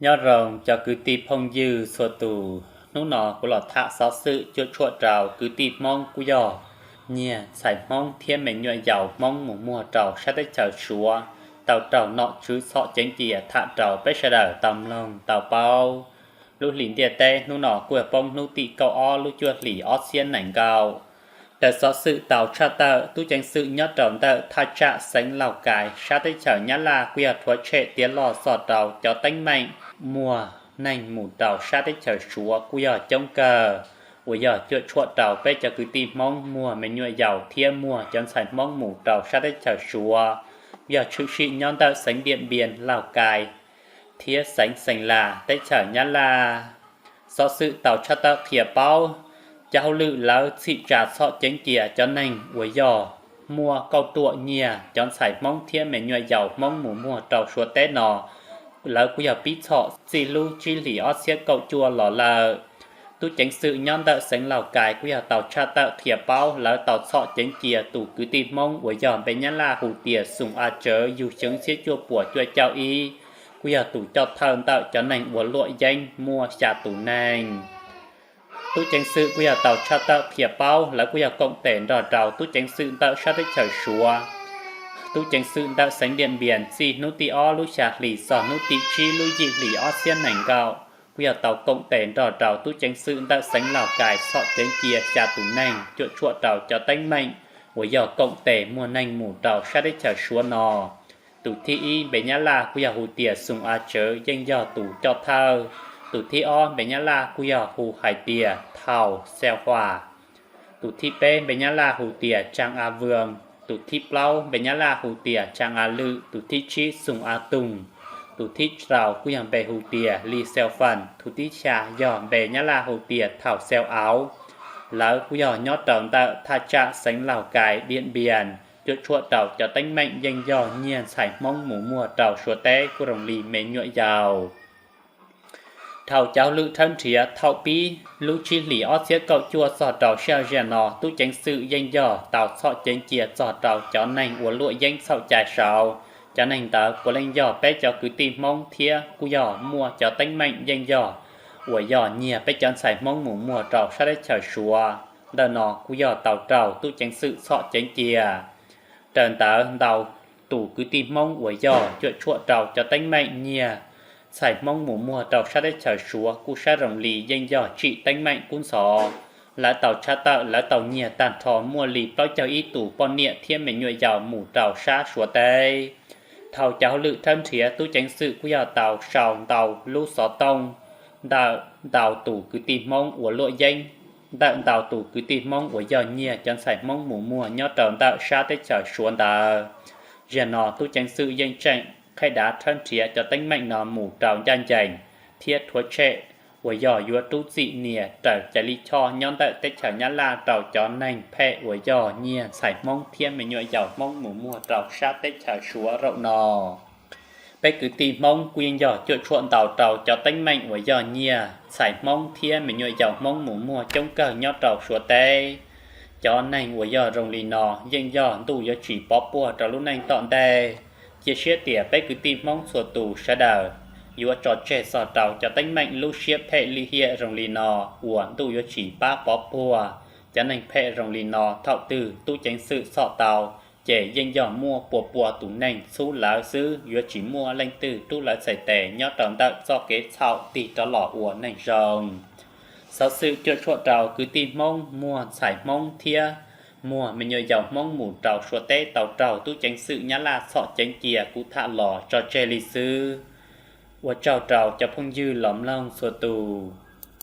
Nyob zoo cov kwv tij phooj ywg txhua tus, hnub no kuv los tham xov xwm cuam tshuam rau kwv tij Hmoob kuj yog nyiag ntxhais Hmoob thiab me nyuam yaus Hmoob mus muag rau sab teb chaws Suav tau raug nom tswv txhom ceev cia tham rau peb sawv daws tau mloog tau paub. Lub hlis ntiaj teb hnub no kuj yog poob hnub tim kaum ob lub cuaj hlis ob txhiab nees nkaum. Raws xov xwm tau tshaj tawm, tub ceev xwm nyob rau ntawm thaj tsam xeev Lauj Kais sab teb chaws Nyab Laj kuj yog rhuav tshem tiav loj txog rau cov teeb meem muag neeg mus rau sab teb chaws Suav kuj yog coob kawg, uas yog cuam tshuam rau peb cov kwv tij Hmoob muag me nyuam yaus thiab muag cov ntxhais Hmoob mus rau sab teb chaws Suav, yog tshwm sim nyob ntawm xeev Diam Npias, Lauj Kais thiab xeev Xeem Las teb chaws Nyab Laj. Xov xwm tau tshaj tawm qhia paub, cov hauj lwm lawv txhim tsa txhom ceev cia cov neeg uas yog muaj kauj ruam nyiag cov ntxhais Hmoob thiab me nyuam yaus Hmoob mus muag rau Suav teb no, lawv kuj yog pib txhom txij lub tsib hlis ob txhiab kaum cuaj los lawm. Tub ceev xwm nyob ntawm xeev Lauj Kais kuj yog tau tshaj tawm qhia paub lawv tau txhom ceev cia tus kwv tij Hmoob uas yog npe Nyab Laj hu tias Xum A Tsawv yug xyoo txhiab cuaj puas cuaj caum ib, kuj yog tus coj thawj ntawm cov neeg ua luam yeeb muaj xya tus neeg. Tub ceev xwm kuj yog tau tshaj tawm qhia paub lawv kuj yog koom tes nrog rau tub ceev xwm ntawm sab teb chaws Suav. Tub ceev xwm ntawm xeev Diam Npias txij hnub tim ob lub xya hlis txog hnub tim tsib lub yim hlis ob txhiab nees nkaum kuj yog tau koom tes nrog rau tub ceev xwm ntawm xeev Lauj Kais txhom ceev cia xya tus neeg cuam tshuam rau cov teeb meem uas yog koom tes muag neeg mus rau sab teb chaws Suav no. Tus thib ib npe Nyab Laj kuj yog hu tias Xum A Tsawv yeej yog tus coj thawj. Tus thib ob npe Nyab Laj kuj yog hu hais tias Thaum Xeo Huas. Tus thib peb npe Nyab Laj hu tias Tsang A Vwm. Tus thib plaub npe Nyab Laj hu tias Tsang A Lwm. Tus thib tsib Xum A Tug. Tus thib rau kuj yog npe hu tias Li Xeo Fam. Tus thib xya yog npe Nyab Laj hu tias Thaum Xeo Auv. Lawv kuj yog nyob rau ntawm thaj tsam xeev Lauj Kais, Diam Npias, cuam tshuam rau cov teeb meem yeej yog nyiag ntxhais Hmoob mus muag rau Suav teb kuj zoo li me nyuam yaus. Dhau cov hauj lwm rhawb nrhiav thaum pib lub tsib hlis ob txhiab kaum cuaj txog rau sij hawm ziag no, tub ceev xwm yeej yog tau txhom ceev cia txog rau cov neeg ua luam yeeb txhaum cai saud. Cov neeg ntawd puav leej yog peb cov kwv tij Hmoob thiab kuj yog muaj cov teeb meem yeej yog uas yog nyiag peb cov ntxhais Hmoob mus muag rau sab teb chaws Suav. Ntawm no kuj yog tau raug tub ceev xwm txhom ceev cia. Raws ntawd ntau tus kwv tij Hmoob uas yog cuam tshuam rau cov teeb meem nyiag ntxhais Hmoob mus muag rau sab teb chaws Suav kuj saib zoo li yeej yog tsim teeb meem kub ntxhov. Lawv tau tshaj tawm lawv tau nyiag tag nrho muaj li plaub caug ib tus poj niam thiab me nyuam yaus mus rau sab Suav teb. Dhau cov hauj lwm rhawb nrhiav, tub ceev xwm kuj yog tau sau ntau lub xov tooj ntawm ntau tus kwv tij Hmoob ua luam yeeb, ntawm ntau tus kwv tij Hmoob uas yog nyiag cov ntxhais Hmoob mus muag nyob rau ntawm sab teb chaws Suav ntawd. Zaum no tub ceev xwm yeej tseem qhib dav rhawb nrhiav cov teeb meem no mus rau ncaj ncees thiab rhuav tshem uas yog yuav rub txim nias raws cai lij choj nyob ntawm teb chaws Nyab Laj rau cov neeg phem uas yog nyiag ntxhais Hmoob thiab me nyuam yaus Hmoob mus muag rau sab teb chaws Suav zaum no. Peb kwv tij Hmoob kuj yeej yog cuam tshuam ntau rau cov teeb meem uas yog nyiag ntxhais Hmoob thiab me nyuam yaus Hmoob mus muag coob kawg nyob rau Suav teb. Cov neeg uas yog zoo li no yeej yog ntuj yuav tsis pov puag rau lub neej tom ntej. Cia siab tias peb kwv tij Hmoob txhua tus sawv daws yuav tso tseg txog rau cov teeb meem lub siab phem lim hiam zoo li no uas ntuj yuav tsis pab pov puag. Cov neeg phem zoo li no thaum twg tub ceev xwm txhom tau, ces yeej yog muaj pua pua tus neeg txhub lawv xwb, yuav tsis muaj leej twg rub lawv txhais tes nyob rau ntawm txoj kev txhaum tig rov los ua neeg zoo. Xov xwm cuam tshuam rau kwv tij Hmoob muag ntxhais Hmoob thiab muag me nyuam yaus Hmoob mus rau Suav teb tau raug tub ceev xwm Nyab Laj txhom ceev cia kuv tham los tso tseg li xwb. Ua tsaug rau cov phooj ywg los mloog txhua tus.